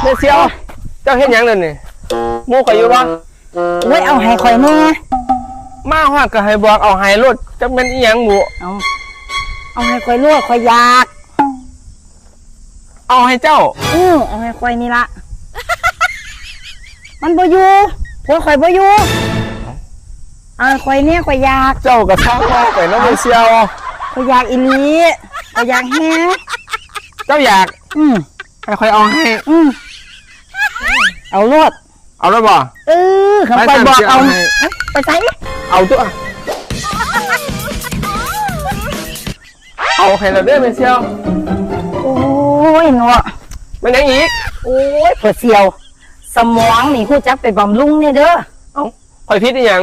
ແມ່ສ່ຽວ ເຈົ້າເຮັດຫຍັງເດນີ້? ໝູ່ຂ້ອຍຢູ່ບໍ່? ໂອ້ຍ ເອົາໃຫ້ຂ້ອຍແດ່. ມາຮອດກໍໃຫ້ບອກເອົາໃຫ້ໂລດ ຈັກແມ່ນອີ່ຫຍັງບຸ. ເອົາ ເອົາໃຫ້ຂ້ອຍໂລດ ຂ້ອຍຢາກ. ເອົາໃຫ້ເຈົ້າ? ອື ເອົາໃຫ້ຂ້ອຍນີ້ລະ. ມັນບໍ່ຢູ່ ຜົວຂ້ອຍບໍ່ຢູ່. ເອົາໃຫ້ຂ້ອຍແດ່ ຂ້ອຍຢາກ. ເຈົ້າກໍຊ່າງເວົ້າໄປເນາະແມ່ສ່ຽວ. ຂ້ອຍຢາກອີ່ຫຼີ ຂ້ອຍຢາກແຮງ. ເຈົ້າຢາກ? ອື ໃຫ້ຂ້ອຍເອົາໃຫ້. ອື ເອົາໂລດ. ເອົາໂລດບໍ່? ເອີ ຄັນຂ້ອຍບອກເອົາ. ໄປໃສ? ເອົາຕົວະ. ເອົາໃຫ້ລະເດີແມ່ສ່ຽວ. ໂອ້ຍເນາະ ແມ່ນຫຍັງອີກ? ໂອ້ຍ ພໍ່ສ່ຽວ ສະໝອງນີ້ຮູ້ຈັກໄປບຳລຸງແດ່ເດີ. ເອົ້າ ຂ້ອຍຜິດອີ່ຫຍັງ?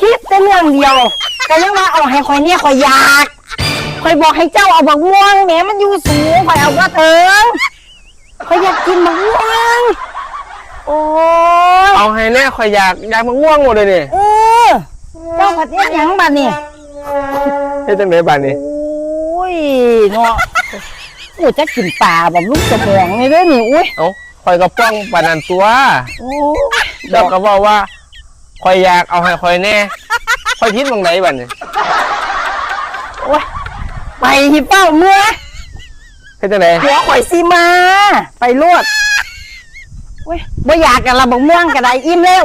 ຜິດແຕ່ເລື່ອງດຽວ ກໍຍັງວ່າເອົາໃຫ້ຂ້ອຍແດ່ ຂ້ອຍຢາກ. ຂ້ອຍບອກໃຫ້ເຈົ້າເອົາບັກມ່ວງແໝ ມັນຢູ່ສູງ ຂ້ອຍເອົາບໍ່ເຖິງ. ຂ້ອຍຢາກກິນບັກມ່ວງ. ໂອ້ຍ ເອົາໃຫ້ແດ່ ຂ້ອຍຢາກ ຢາກບັກມ່ວງໂລດເດນີ້. ເອີ ເຈົ້າພັດເຮັດຫຍັງບາດນີ້? ເຮັດຈັ່ງໃດບາດນີ້? ໂອ້ຍເນາະ ໂອ້ ຈັກກິນປາບຳລຸງສະໝອງນີ້ເດ້ນີ້. ໂອ້ຍ ເອົ້າ ຂ້ອຍກໍປ້ອງປານນັ້ນຕົວະ. ໂອ້ຍ ເຈົ້າກໍເວົ້າວ່າ ຂ້ອຍຢາກ ເອົາໃຫ້ຂ້ອຍແດ່. ຂ້ອຍຜິດໝ່ອງໃດບາດນີ້? ໂອ້ຍ ໄປ ຫິ້ວເຂົ້າເມືອ. ເຮັດຈັ່ງໃດ? ຜົວຂ້ອຍຊິມາ. ໄປໂລດ. ໂອ້ຍ ບໍ່ຢາກກັນລະ ບັກມ່ວງກໍໄດ້ ອີ່ມແລ້ວ.